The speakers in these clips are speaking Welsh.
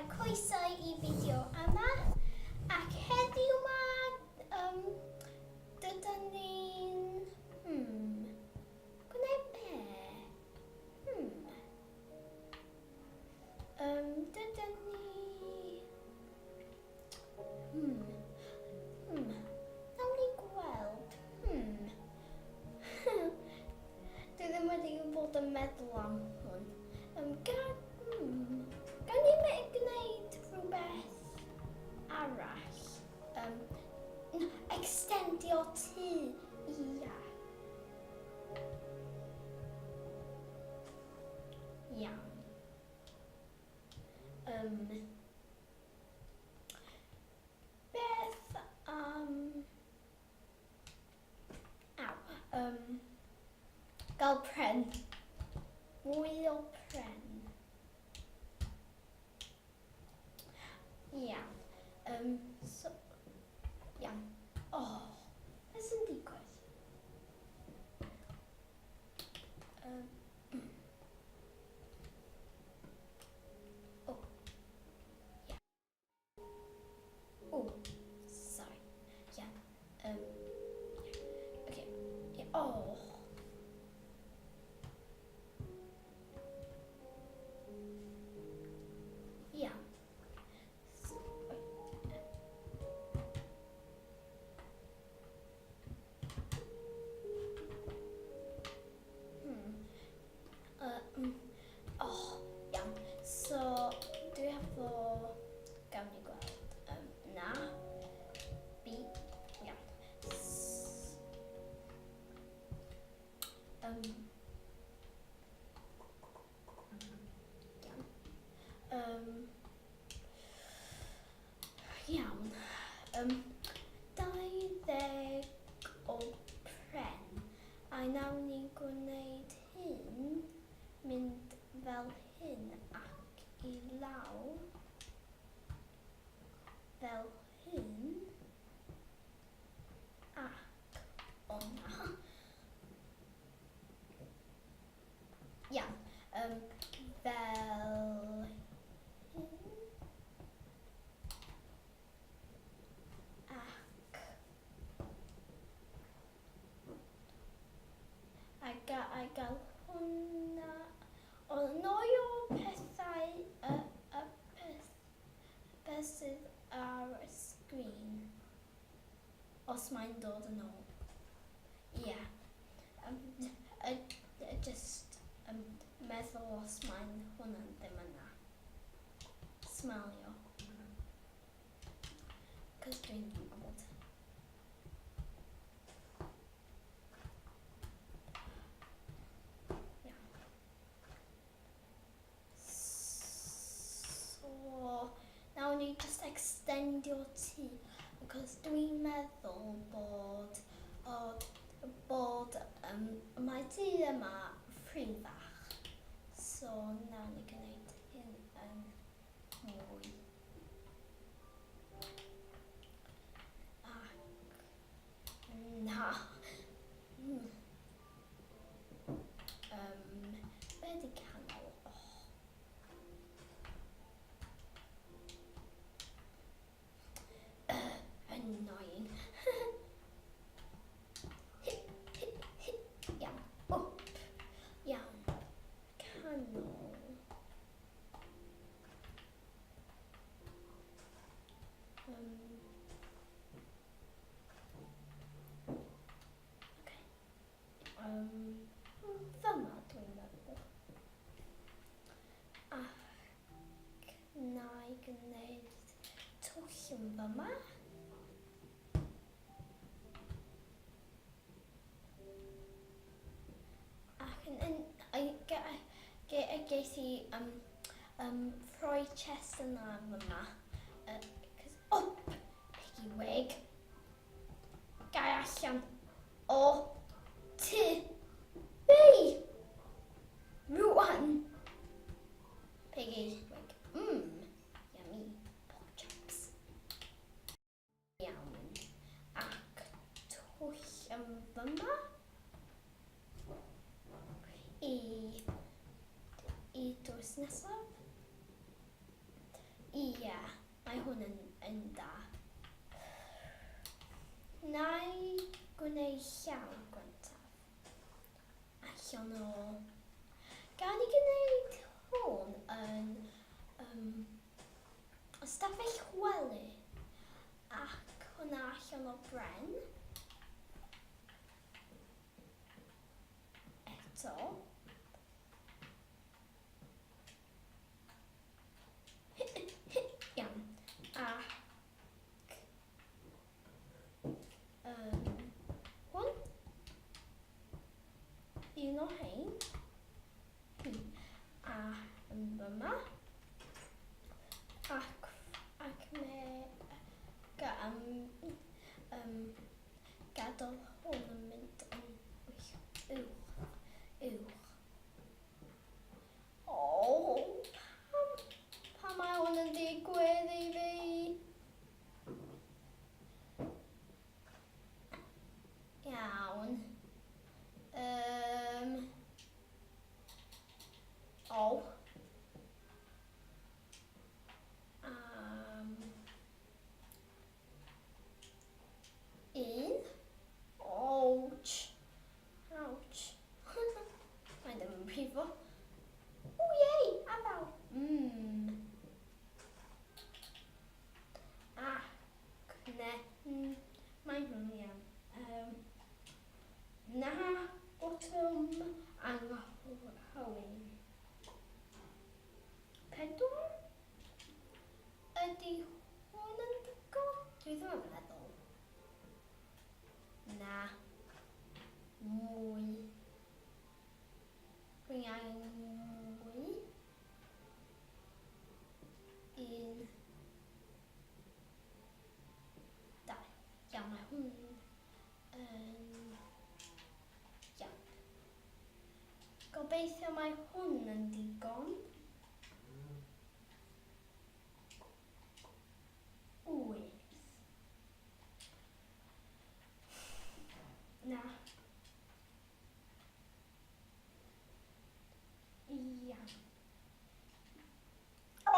croeso i fideo yma. Ac heddiw ma, dydyn ni'n, gwneud be? Dydyn ni, nawn ni gweld, Dwi ddim wedi bod yn meddwl am hwn. Gan ni gwneud rhywbeth arall? Extendio tŷ, ia. Iawn. Beth am... Aw. Gael pren. Mwy o pren. Iawn. So, iawn. Oh, beth sy'n digwydd? Oh, yeah. Oh, sorry. Yeah. Yeah. Okay. Yeah. Oh. Yeah. So, Oh, iawn. So, dwi efo... Gawn ni gweld. Na. B. Iawn. Iawn. Iawn. 20 o pren. A nawn ni gwneud hyn, mynd fel hyn ac i lawr fel hyn ac o na. Iawn, fel hyn ac A ga i gael hwnna. O, neu o pethau, y, y peth, beth sydd ar y sgrin. Os mae'n dod yn ôl. Ie. Yeah. Just meddwl os mae'n hwnna'n ddim yna. Smalio. Cos dwi'n gwybod. So, nawn ni just extendio tŷ, because dwi'n meddwl bod, o, bod mae tŷ yma rhy fach. So, nawn ni gwneud hyn yn mwy. Ac na. Be di canol? Oh. Annoying. Iawn. Up. Iawn. Canol. Okay. Fyma dwi'n meddwl. Ac na i gwneud twll yn fyma. Ac yn, yn, ges i rhoi chest yna yn fyma. Cos, oh, piggy wig. Gai allan o tŷ fi. Rwan. Piggy wig. Yummy. Pork chops. Iawn. Ac twll yn fyma. I drws nesaf. Ie, mae hwn yn da. Na i gwneud llaw gyntaf. Allan o... Gawn ni gwneud hwn yn ystafell wely ac hwnna allan o bren. Eto. Iawn. Ac hwn. Un o hein. A yn fyma. Ac me gadael hwn yn mynd yn uwch. Uwch. O, pam mae hwn yn digwydd i fi? Iawn. O. Un. Ouch. Ouch. Mae ddim yn brifo. O, yay! Afal. Ac ne. Mae hwn iawn. Na, botwm anghywir. 4? Ydy hwn yn digon? Dwi ddim yn meddwl. Na. Mwy. Dwi'n angen mwy. 1. 2. Iawn, mae hwn yn iawn. Gobeithio mae hwn yn digon. 8. Na. Iawn. O!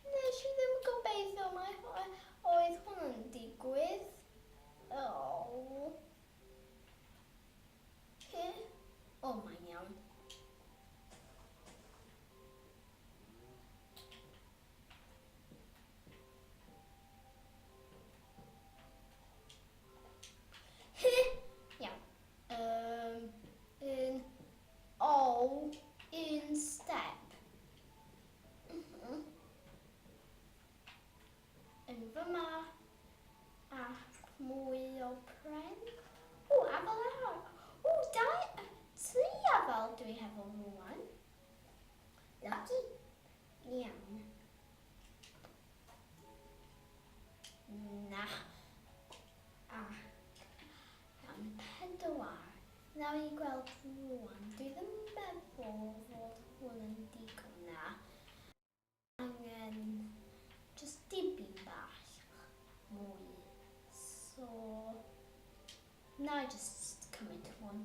Nes i ddim gobeithio mae oedd hwn yn digwydd. O. O, mae'n iawn. Iawn. Un. O, un step. Yn fyma. Ac mwy o pren. O, afal arall. O, 2, 3 afal dwi hefo rwan. Lucky. Iawn. Na. Ac iawn, 4. Nawn ni gweld rwan. Dwi ddim yn meddwl fod hwn yn digon na. Angen just dipyn bach mwy. So, na i just cymryd hwn.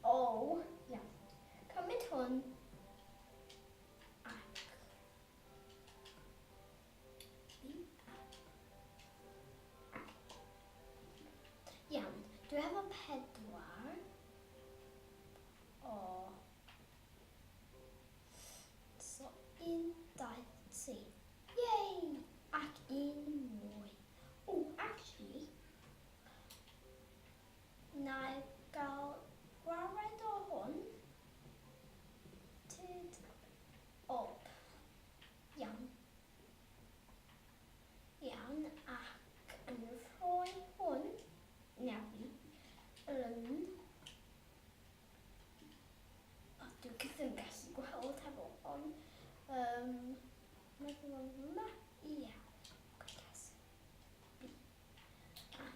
O, iawn. Cymryd hwn. Ac iawn, dwi efo 4. O. So, 1, 2, 3. Yay! Ac un mwy. O, actually, na i gael gwared o hwn. Tyd up. Iawn. Iawn, ac yn rhoi hwn, na fi, yn... O, dwi'n ddim gallu gweld hefo hwn. Meddwl am yma. Ia. Gwrs. B. Ac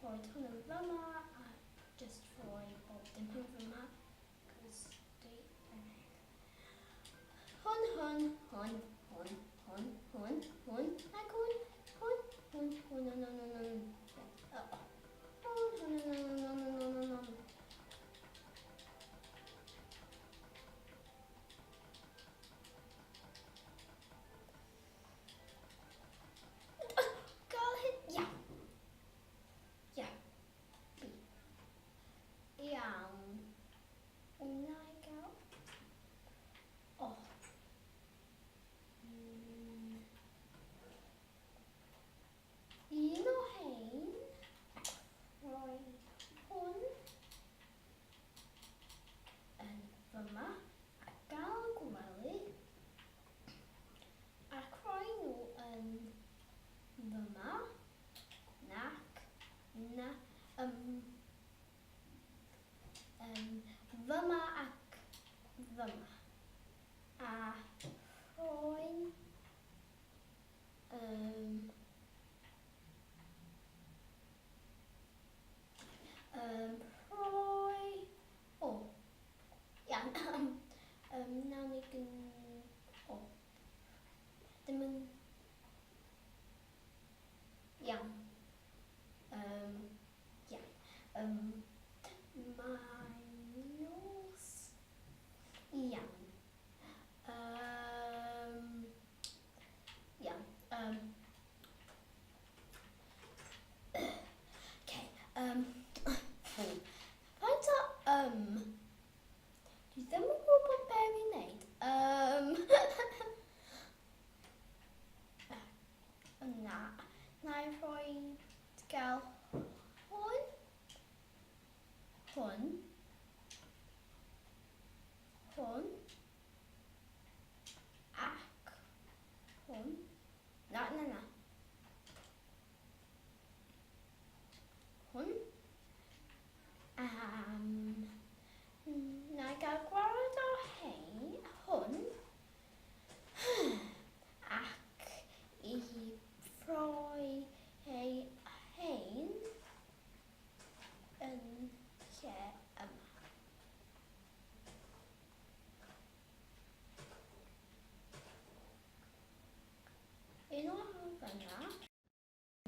rhoi hwn yn fyma a just rhoi bob dim yn fyma. Cos dwi angen. Hwn, hwn, hwn, hwn, hwn, hwn, hwn, ac hwn, hwn, hwn, hwn, hwn, hwn, hwn, hwn. Hwn, hwn, hwn, hwn, hwn, hwn, hwn, hwn. Fyma ac fyma. A rhoi um, um, rhoi... O, iawn. Nawn ni gyn... O, ddim yn... Iawn. Iawn. Mae'n nos. Iawn. Iawn. Okay. Faint o Dwi ddim yn gwybod be fi'n neud. Na. Na i rhoi gael hwn. Hwn. Hwn. Ac hwn. Na, na, na. Hwn. Na i gael gwared o hei, hwn. Ac i rhoi ei hein yn lle yma. Un o fyna,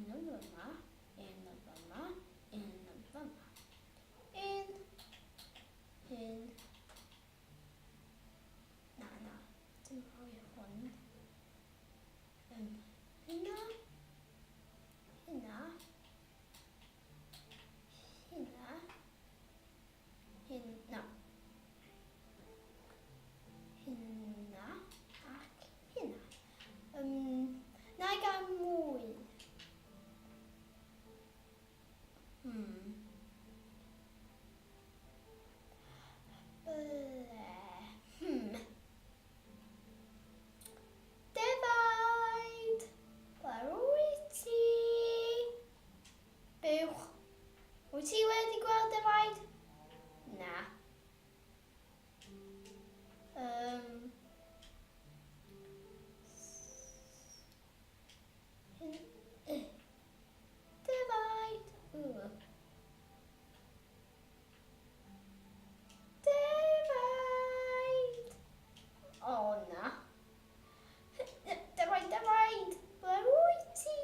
un o fyma, un o fyma, un o fyma. Un, un, na, na, dim rhoi hwn. Hynna, hynna, hynna, hyn, na. Hynna ac hynna. Na i gael mwy. Ble? Defaid! Ble wyt ti? Buwch. Wyt ti wedi gweld defaid? Na. Hyn, defaid. Defaid. O, na. Defaid, defaid. Ble wyt ti?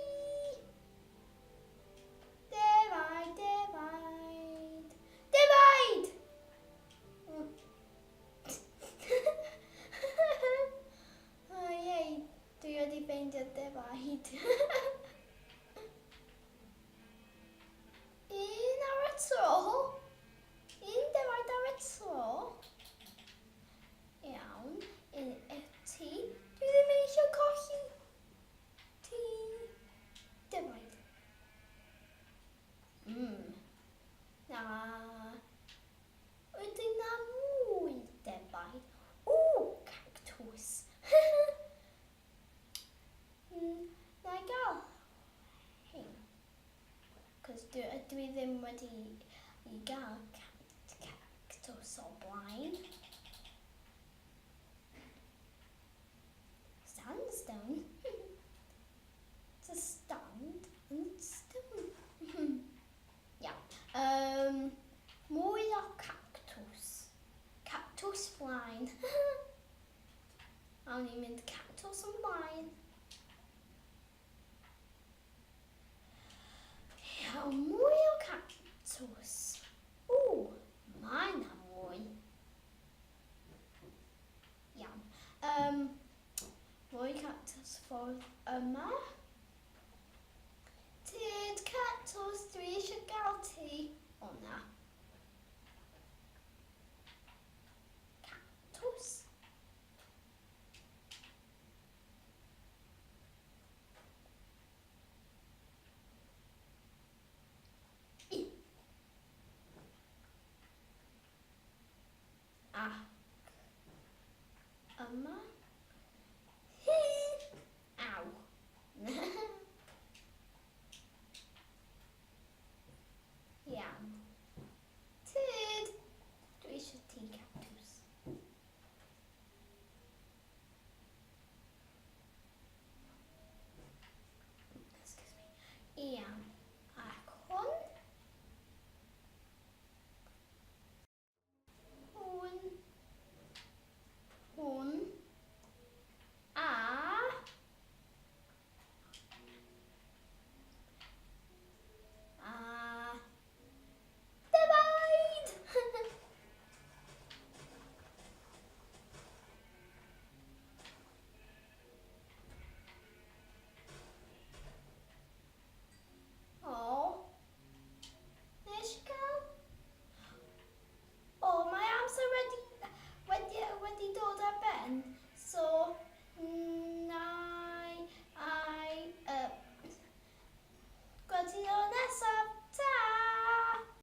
Defaid, defaid. Defaid! O, iei, dwi wedi ffeindio defaid. Un ar y tro. Un defaid ar y tro. Iawn. Un y ti. Dwi ddim eisiau colli ti. Defaid. Na. Ydy na mwy defaid? O, cactws. Na i gael hein. Cos dwi, dwi ddim wedi i gael cactws o blaen. Sandstone. It's a stand and stone. Iawn. Mwy o cactws. Cactws flaen. Awn ni'n mynd cactws ymlaen. Iawn, mwy o cactws. Ww, mae na mwy. Iawn. Mwy cactws ffordd yma. Tyd, cactws, dwi eisiau gael ti. O na. Cactws. I. Ac yma.